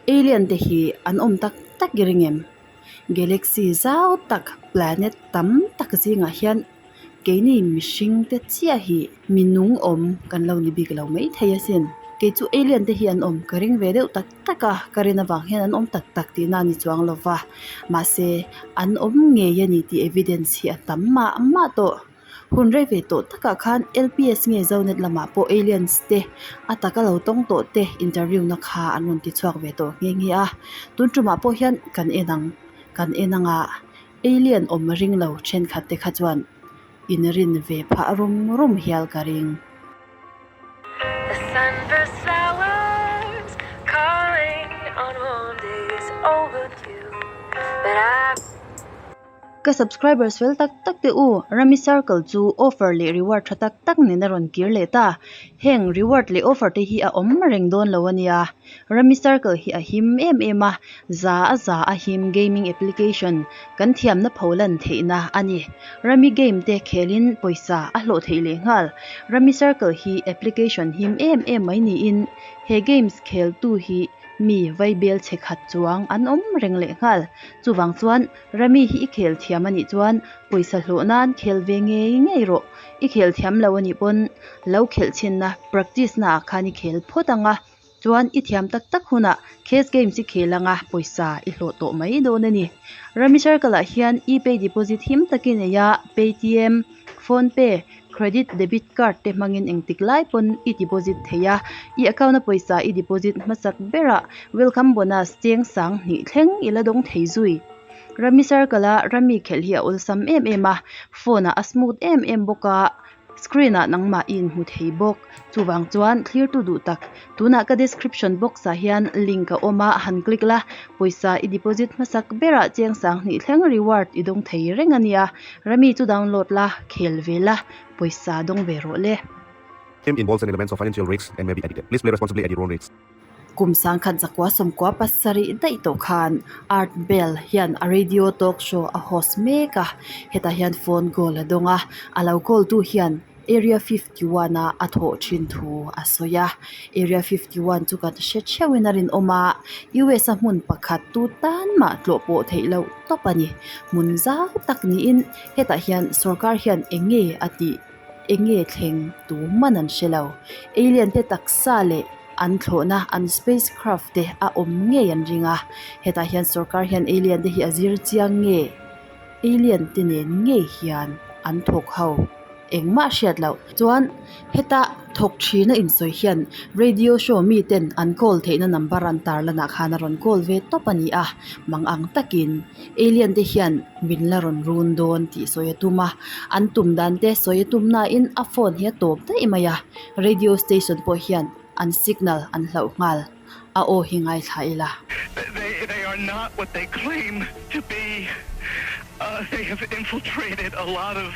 Alien te hi an awm tak tak i ring em? Galaxy zau tak planet tam tak zingah hian keini mihring te chiah hi mi nung awm kan lo ni bik lo mai thei asin. Kei chu alien te hi an awm ka ring ve deuh tak tak a, ka rin avang hian an awm tak tak tihna a ni chuang lo va, mahse an awm ngei a ni tih evidence hi a tam mah mah tawh. Hun rei ve tawh takah khan LPS nge Zonet lamah pawh aliens te a taka lo tawng tawh te interview na kha an rawn ti chhuak ve tawh nghe nghe a. Tun tumah pawh hian kan en ang kan en anga alien awm ring lo thenkhat te kha chuan inrin ve phah rum rum hial ka ring. The sunburst flowers calling on warm days overdue But I Ka subscribers fel tak tak te u, Rummy Circle chu offer leh reward tha tak tak nen a rawn kir leh ta. Heng reward leh offer te hi a awm reng dawn lo a nia. Rummy Circle hi a him em em a, za a za a him gaming application kan thiamna pholan theihna a ni. Rummy game te khelin pawisa a hlawh theih leh nghal. Rummy Circle hi application him em em mai niin he games kheltu hi mi vaibel chhe khat chuang an awm reng leh nghal. Chuvang chuan Rummy hi i khel thiam a nih chuan pawisa hlawh nan khel ve ngei ngei rawh. I khel thiam lo a nih pawn lo khelh chhinna practice na ah khan i khel phawt ang a, chuan i thiam tak tak hunah case games i khel ang a, pawisa i hlawh tawh mai dawn a ni. Rummy Circle ah hian e-pay deposit him takin ei a, Paytm, PhonePe, Credit, Debit card te hmangin engtik lai pawn i deposit thei a, i account a pawisa i deposit hmasak berah welcome bonus cheng sang hnih thleng i la dawng thei zui. Rummy Circle a rummy khelh hi a awlsam em em a, phone ah a smooth em em bawk a, screen ah nangmah i inhmu thei bawk. Chuvang chuan thlirtu duh tak, tunah ka description box ah hian link a awm a, han click la, pawisa i deposit hmasak berah cheng sang hnih thleng reward i dawng thei reng a nia. Rummy chu download la, khel ve la, pawisa dawng ve rawh le. Game involves an elements of financial risks and may be addicted. Please play responsibly at your own risk. Kum sangkhat zakua sawmkua pasarih daih tawh khan Art Bell hian a radio talk show a host mek a, hetah hian phone call a dawng a, a lo call tu hian Area 51 a a thawh thin thu a sawi a, Area 51 chu kan hre theuhin a rinawm a, US a hmun pakhat tu tan mah tlawh pawh theih loh tawp a ni, hmun zau tak niin hetah hian sorkar hian eng nge a tih. Eng nge thleng tu man an hre lo. Alien te taksa leh an thlawhna an space craft te a awm ngei an ring a. Hetah hian sorkar hian alien te hi a zir chiang nge? Alien te nen ngei hian an thawk ho engmah hriat loh chuan heta thawk thina insawi hian radio show mi ten an call theihna number an tar lanah khan a rawn call ve tawp a ni a mang ang takin. Alien te hian min la rawn run dawn tih sawi a tum a, an tum dan te sawi a tum nain a phone hi a tawp daih mai a, radio station pawh hian an signal an hlauh nghal, a aw hi ngaithla ila. They they are not what they claim to be. They have infiltrated a lot of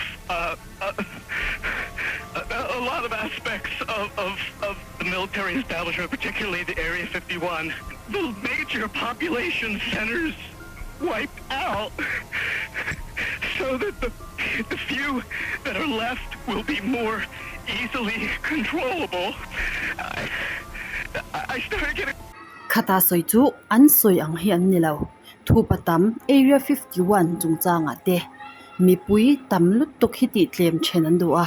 a lot of aspects of of of the military establishment, particularly the Area 51. The major population centers wiped out so that the the few that are left will be more easily controllable. I I started getting. Khata sawi chu an sawi ang hi an ni lo. Thupa tam Area 51 chungchangah te mipui tam lutuk hi tih tlem then an duh a,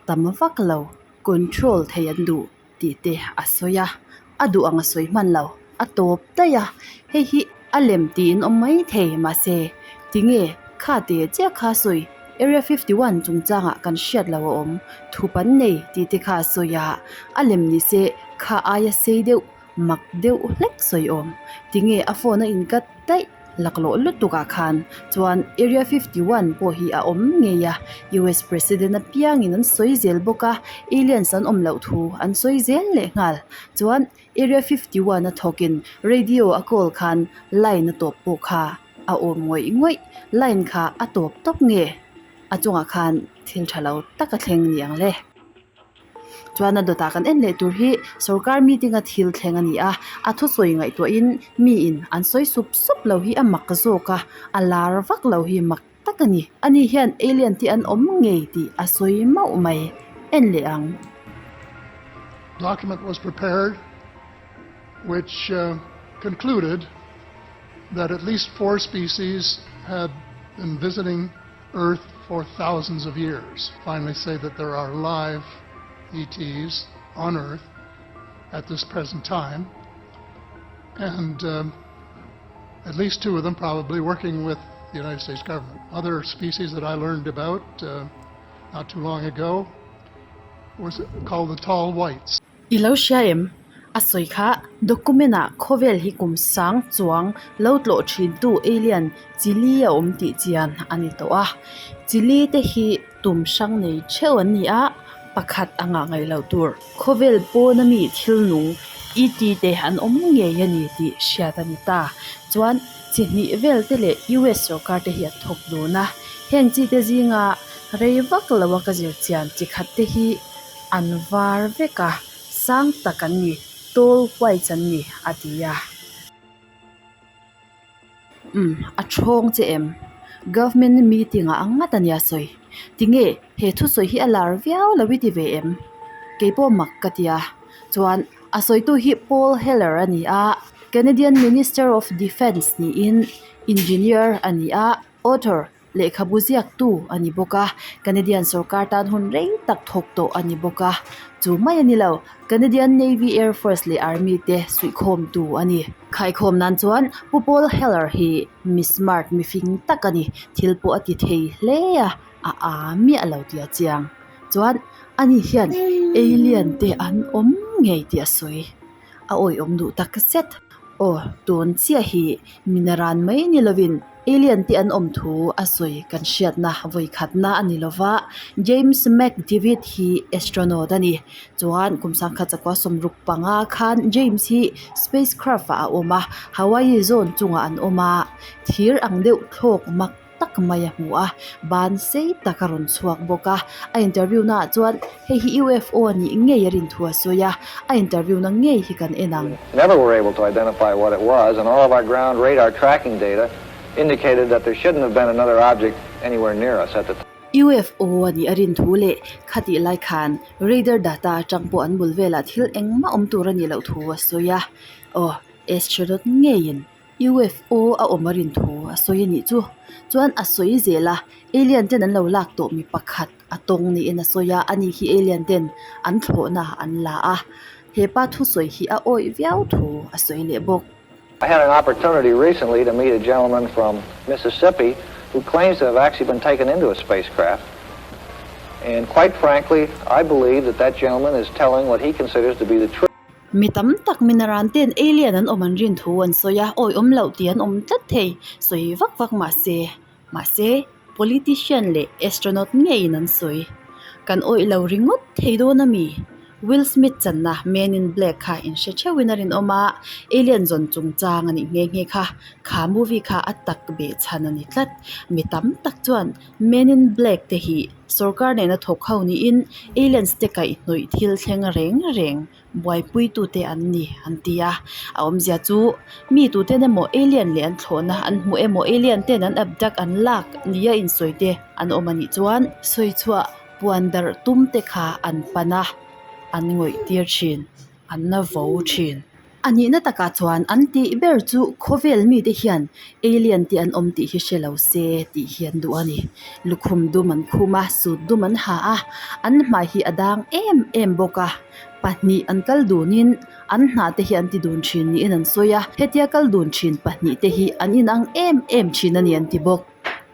tam vak lo control thei an duh tih te a sawi a, a duh ang a sawi hman lo, a tawp daih a, hei hi a lem tiin awm mai thei mahse tinge kha te chiah kha sawi Area 51 chungchangah kan hriat lo a awm thup an nei tih te kha a sawi a, a lem ni se kha aia sei deuh mak deuh hlek sawi awm tinge a phone a in cut daih laklawh lutuk ah khan chuan Area 51 pawh hi a awm ngei a US president apiangin an sawi zel bawk a aliens an awm loh thu an sawi zel leh nghal chuan Area 51 a thawkin radio a call khan line a tawp pawh kha a awm ngawih ngawih line kha a tawp tawp nge a chungah khan thil tha lo tak a thleng ni ang le. Chuan a dawtah kan en leh tur hi sorkar meeting a thil thleng a ni a, a thusawi ngaihtuahin miin an sawi sup sup lo hi a mak zawk a, a lar vak lo hi mak tak a ni. Ani hian alien te an awm ngei tih a sawi mauh mai. En leh ang. Document was prepared which. concluded that at least four species had been visiting Earth for thousands of years. Finally say that there are live ETs on Earth at this present time, and um, at least two of them probably working with the United States government. Other species that I learned about uh, not too long ago was called the tall whites. I lo hria em? A sawi kha document ah khawvel hi kum sang chuang lo tlawh thin tu alien chi li a awm tih chian a ni tawh a. Chi li te hi tum hrang nei theuh an ni a, pakhat a ngah ngaih loh tur khawvel pawn ami thil nung ET te an awm ngei a ni tih hriat a ni ta. Chuan chi hnih vel te leh US sorkar te hi an thawk dun a, heng chi te zinga rei vak lo a ka zir chian chi khat te hi an var vek a, sang tak an ni, tall whites an ni a ti a. Umm, a thawng che em? Government meeting ah ang ngat a nia sawi. Tinge he thusawi hi a lar viau lo i ti ve em? Keipawh mak ka ti a. Chuan a sawitu hi Paul Heller a ni a, Canadian Minister of Defence niin Engineer a ni a, author Lehkhabu ziaktu a ni bawk a, Canadian sorkar tan hun rei tak thawk tawh a ni bawk a. Chu mai a ni lo, Canadian Navy, Air Force leh Army te suihkhawmtu a ni. Khaikhawm nan chuan Pu Paul Heller hi mi smart, mi fing tak a ni. Thil pawh a ti thei hle a, a aa miah lo tih a chiang. Chuan ani hian alien te an awm ngei tih a sawi. A awihawm duh tak zet. Aw, tun chiah hi minaran mai ni lovin alien te an awm thu a sawi kan hriatna vawi khatna a ni lova, James McDivitt hi astronaut a ni. Chuan kum sangkhat chakua sawmruk panga khan James hi spacecraft ah a awm a, Hawaii zone chungah an awm a, thir ang deuh thlawk mak tak mai a hmu a, ban sei tak a rawn chhuak bawk a, a interview naah chuan hei hi UFO a nih ngei a rin thu a sawi a, a interview na ngei hi kan en ang. Never were able to identify what it was and all of our ground radar tracking data indicated that there shouldn't have been another object anywhere near us at the time. UFO a nih a rin thu leh khatih lai khan radar data atang pawh an bul velah thil engmah awm tur a nih loh thu a sawi a, aw astronaut ngeiin UFO a awm a rin thu a sawi a nih chu. Chuan a sawi zel a, alien ten an lo lak tawh mi pakhat a tawng niin a sawi a, ani hi alien ten an thlawhna an la a, hepa thusawi hi a awih viau thu a sawi leh bawk. I had an opportunity recently to meet a gentleman from Mississippi who claims to have actually been taken into a spacecraft. And quite frankly, I believe that that gentleman is telling what he considers to be the truth. Mi tam tak minaran ten alien an awm an rin thu an sawi a, awi awm loh tih an awm tlat thei, sawi vak vak mahse, mahse politician leh astronaut ngeiin an sawi. Kan awih lo ringawt thei dawn a mi? Will Smith channa Men in Black kha in hre theuhin a rinawm a, alien zawn chungchang a nih nghe nghe kha, kha movie kha a tak beh chhan a ni tlat. Mi tam tak chuan Men in Black te hi sorkar nena thawk ho niin aliens te kaihhnawih thil thleng reng reng buaipuitute an ni an ti a, a awmzia chu mi tuten emaw alien leh an thlawhna an hmuh emaw alien ten an abduct an lak nia insawi te an awm anih chuan sawi chhuah puan darh tum te kha an pan a, an ngawih tir thin, an la vo thin. A nihna takah chuan an tih ber chu khawvel mite hian alien te an awm tih hi hre lo se tih hi an duh a ni. Lukhum dum an khum a, suit dum an ha a, an hmai hi a dang em em bawk a. Pahnih an kal dunin an hna te hi an ti dun thin niin an sawi a, hetia kal dun thin pahnih te hi an inang em em thin a ni an ti bawk.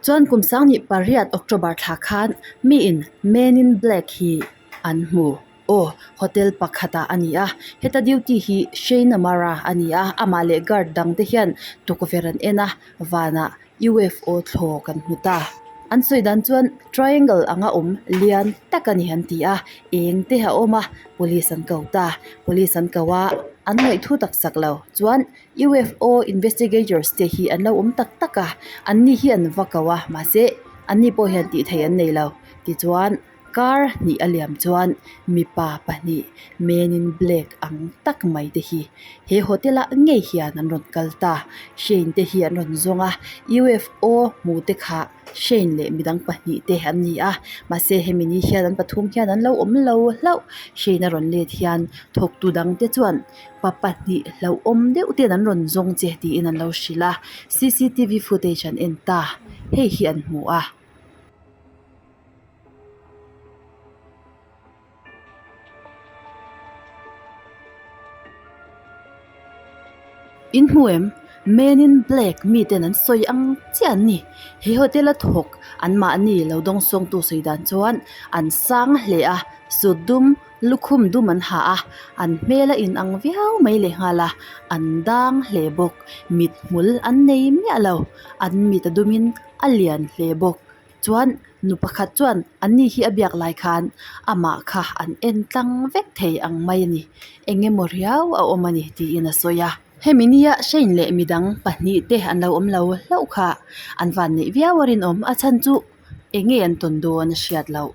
Chuan kum sanghnih pariat October thla khan miin Men in Black hi an hmu. Aw, hotel pakhatah a ni a, heta duty hi Shane Amara a ni a, amah leh guard dang te hian tukverh an en a, vanah UFO thlaw kan hmu ta. An sawi dan chuan triangle anga awm lian tak a ni an ti a, eng te a awm a, police an ko ta. Police an ko a, an ngaih thu tak sak lo chuan UFO investigators te hi an lo awm tak tak a, anni hi an va ko a, mahse anni pawh hian tih theih an nei lo. Tichuan. Kar hnih a liam chuan mipa pahnih Men in Black ang tak mai te hi he hotel ah ngei hian an rawn kal ta. Shane te hi an rawn zawng a, UFO hmu te kha Shane leh midang pahnih te an ni a, mahse hemi ni hian an pathum hian an lo awm lo hlauh. Shane a rawn let hian thawktu dang te chuan pa pahnih hlauhawm deuh ten an rawn zawng che tiin an lo hrilh a, cctv footage an en ta, hei hi an hmu a. In hmu em? Men in black mi ten an sawi ang chiah an ni. He hotel a thawk an mahni lo dawngsawngtu sawi dan chuan an sang hle a, sut dum lukhum dum an ha a, an hmel a inang viau mai lehnghal a, an dang hle bawk. Mit hmul an nei miah lo, an mit a dumin a lian hle bawk. Chuan nu pakhat chuan an ni hi a biak lai khan amah kha an en tlang vek thei ang mai a ni eng emaw riau a awm a ni tiin a sawi a. Hemi nia Shane leh midang pahnih te an lo awm lo hlauh kha an van neih viau a rinawm a chhan chu eng nge an tawn dawn a hriat loh.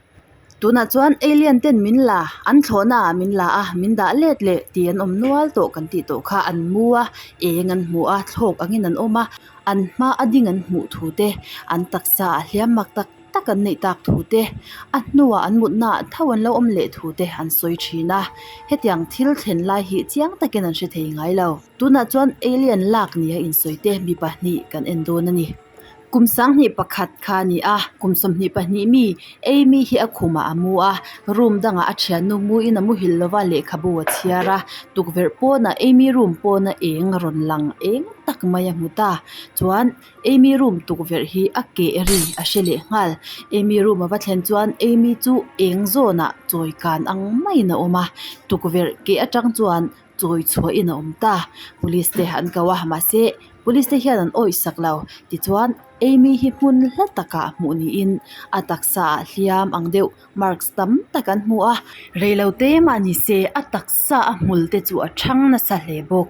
Tunah chuan alien ten min la, an thlawhna ah min la a, min dah let leh tih an awm nual tawh kan tih tawh kha an mu a, eng an hmu a, thlawk angin an awm a, an hma a ding an hmuh thu te, an taksa ah hliam mak tak tak an neih tak thu te, a hnuah an mutna ah tho an lo awm leh thu te an sawi thin a, hetiang thil thlen lai hi chiang takin an hre thei ngai lo. Tunah chuan alien lak nia insawi te mi pahnih kan en dawn a ni. Kum sanghnih pakhat kha a ni a, kum 22 mi Amy hi a khumah a mu a, room dangah a thiannu muin a muhil lova lehkhabu a chhiar a, tukverh pawnah Amy room pawna eng a rawn lang eng tak mai a hmu ta. Chuan Amy room tukverh hi a keh ri a hre leh nghal. Amy room a va thlen chuan Amy chu eng zawnah chawi kan ang maiin a awm a, tukverh keh atang chuan chawi chhuahin a awm ta. Police te an ko a, mahse police te hian an awih sak lo. Tichuan Amy hi hmun hla takah hmuh niin a taksa ah hliam ang deuh marks tam tak an hmu a. Reilo te mah ni se a taksa a hmul te chu a thang nasa hle bawk.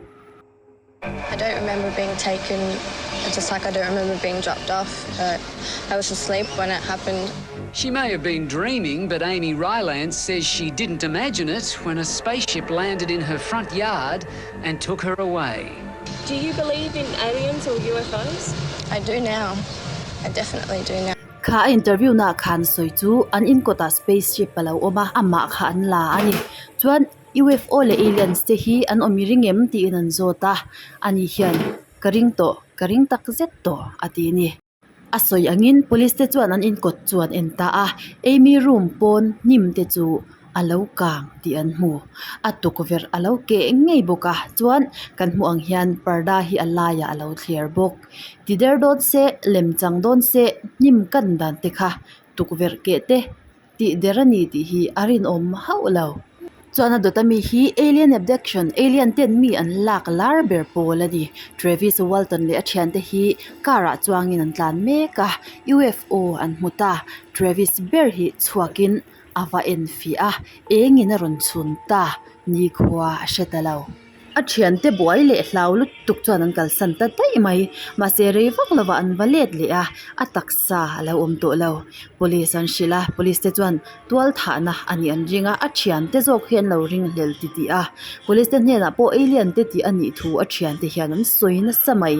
I don't remember being taken just like I don't remember being dropped off but I was asleep when it happened. She may have been dreaming, but Amy Rylance says she didn't imagine it when a spaceship landed in her front yard and took her away. Do you believe in aliens or UFOs? I do now. I definitely do now. Kha a interview na khan sawi chu an in kawtah spaceship a lo awm a, amah kha an la a ni. Chuan UFO leh aliens te hi an awm i ring em tiin an zawt a, ani hian ka ring tawh, ka ring tak zet tawh a ti a ni. A sawi angin police te chuan an inkawt chu an en ta a, Amy room pawn hnim te chu a lo kang tih an hmu. A tukverh a lo keh ngei bawk a, chuan kan hmuh ang hian parda hi a laiah a lo thler bawk. Ti der dawn se, lem chang dawn se, hnim kan dan te kha tukverh keh te tih der a ni tih hi a rinawm hauh lo. Chuan a dawt ami hi Alien Abduction, Alien ten mi an lak lar ber pawl a ni. Travis Walton leh a thiante hi car ah chuangin an tlan mek a, UFO an hmu ta. Travis ber hi chhuakin a va en fiah a, engin a rawn chhun ta, nikhua a hre ta lo. A thiante buai leh hlau lutuk chuan an kalsan ta daih mai. Mahse rei vak lovah an va let leh a, a taksa a lo awm tawh lo. Police an hrilh a, police te chuan tual thahna a nih an ring a, a thiante zawk hi an lo ring hlel ti tih a. Police te hnenah pawh alien te tih a nih thu a thiante hian an sawi nasa mai.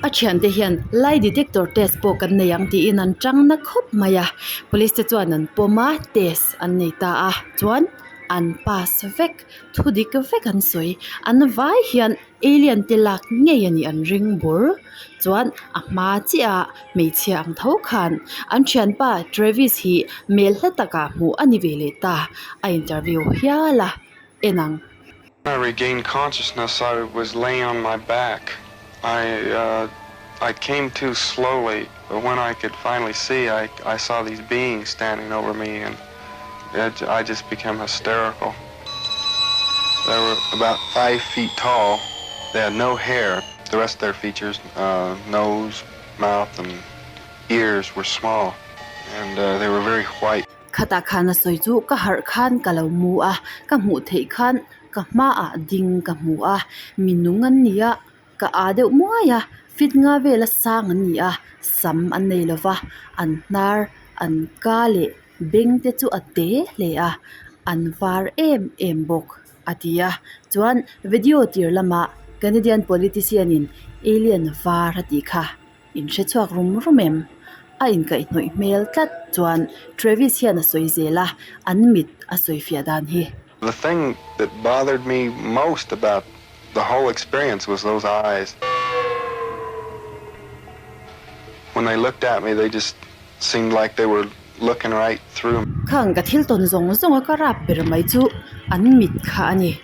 A thiante hian lie detector test pawh kan nei ang tiin an tang na khawp mai a. Police te chuan an pawm a, test an nei ta a, chuan an pass vek. Thu dik vek an sawi. An vai hian alien te lak ngei a nih an ring bur. Chuan a hma chiah ah hmeichhia ang tho khan an thianpa Travis hi hmel hla takah hmuh a ni ve leh ta. A interview hial a en ang. I regained consciousness I was laying on my back. I uh I came to slowly but when I could finally see I I saw these beings standing over me and I just became hysterical. They were about five feet tall. They had no hair. The rest of their features, uh, nose, mouth, and ears were small, and uh, they were very white. Khatah khan a sawi chu ka harh khan ka lo mu a, ka hmuh theih khan ka hmaah ding ka hmu a, mi nung an ni a, ka aa deuh muai a, fit nga vela sang an ni a, sam an nei lova, an hnar, an ka leh. Beng te chu a te hle a, an var em em bawk a ti a. Chuan video tir lamah Canadian politician in alien var a tih kha in hre chhuak rum rum em? A inkaihhnawih hmel tlat chuan Travis hian a sawi zel a, an mit a sawi fiah dan hi. The thing that bothered me most about the whole experience was those eyes. When they looked at me, they just seemed like they were looking right through me. Khang ka thil tawn zawng zawng a ka rap ber mai chu an mit kha a ni.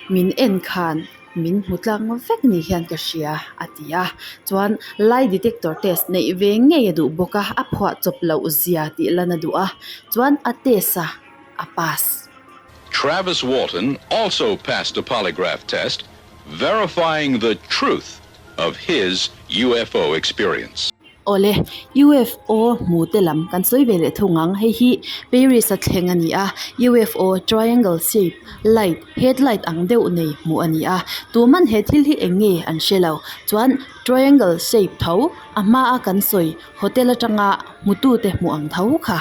Min en khan min hmu tlang vek ni hian ka hria a ti a. Chuan lie detector test neih ve ngei a duh bawk a, a phuah chawp loh zia tih lan a duh a. Chuan a test a, a pass. Travis Walton also passed a polygraph test, verifying the truth of his UFO experience. Awle, UFO hmu te lam kan sawi ve leh thung ang. Hei hi Paris a thleng a ni a, UFO triangle shape light, headlight ang deuh nei hmuh a ni a. Tuman he thil hi eng nge an hre lo. Chuan triangle shape tho a hmaa kan sawi hotel atanga hmutute hmuh ang tho kha.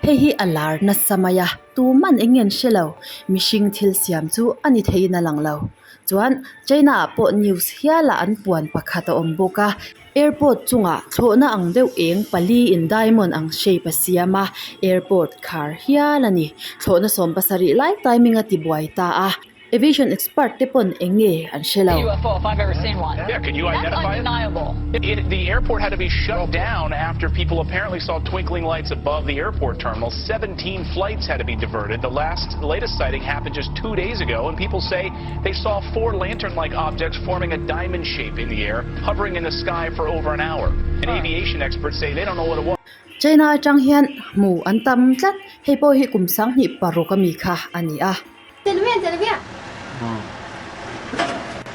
Hei hi a lar nasa mai a, tuman eng nge an hre lo, mihring thil siam chu a ni theiin a lang lo. Chuan China ah pawh news hial ah an puan pakhat a awm bawk a. Airport chungah thlawhna ang deuh eng pali in diamond ang shape a siam a airport khar hial a ni thlawhna sawm pasarih lai timing a ti buai ta a aviation expert te pawn eng nge an hre lo. UFO if I've ever seen one. Yeah, can you That's identify it? undeniable. It, the airport had to be shut down after people apparently saw twinkling lights above the airport terminal. 17 flights had to be diverted. The last the latest sighting happened just 2 days ago and people say they saw four lantern-like objects forming a diamond shape in the air, hovering in the sky for over an hour. And aviation experts say they don't know what it was. China atang hian hmu an tam tlat, hei pawh hi kum sanghnih paruk ami kha a ni a. 在那边， 在那边。 嗯。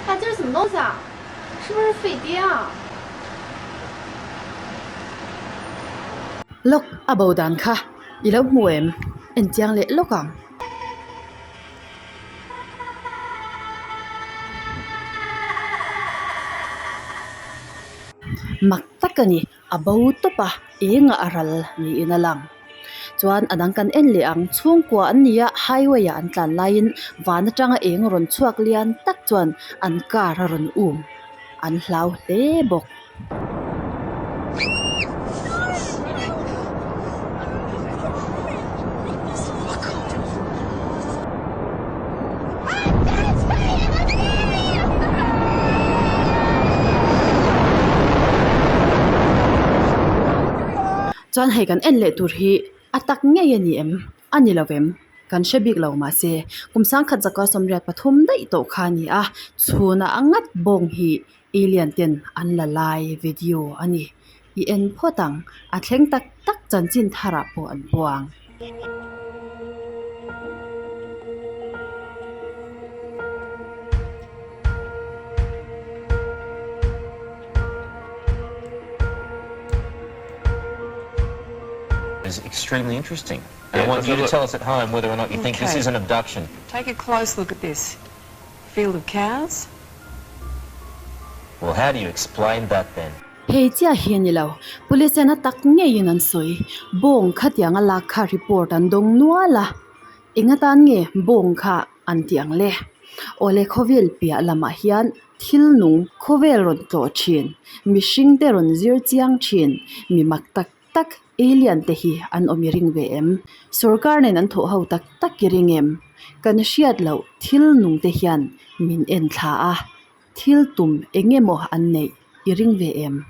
哎， 这是什么东西啊？ 是不是飞碟啊？ Lawk a bo dan kha i lo hmu em? En chiang leh lawk ang. Mak tak a ni, a bo tawp a, engah a ral niin a lang. Chuan a dang kan en leh ang, chhungkua an ni a, highway ah an tlan laiin van atanga eng rawn chhuak lian tak chuan an car a rawn um, an hlau hle bawk. Chuan hei kan en leh tur hi a tak ngei a ni em? A ni lo em? Kan hre bik lo mahse kum sangkhat zaka sawmriat pathum daih tawh kha a ni a, chhunah a ngat bawng hi Alien ten an la lai video a ni. I en phawt ang, a thleng tak tak chanchin tharah pawh an puang. Is extremely interesting. And I want you to tell us at home whether or not you think this is an abduction. Take a close look at this. Field of cows. Well, how do you explain that then? Hei chiah hi a ni lo. Police hian a tak ngeiin an sawi. Bawng khatiang a lak kha report an dawng nual a. Eng atan nge bawng kha an tih ang le? Awle khawvel piah lamah hian thil nung khawvel rawn tlawh thin, mihring te rawn zir chiang thin, mi mak tak tak alien te hi an awm i ring ve em? Sorkar nen an thawh ho tak tak i ring em? Kan hriat loh thil nung te hian min en thla a, thil tum eng emaw an neih i ring ve em?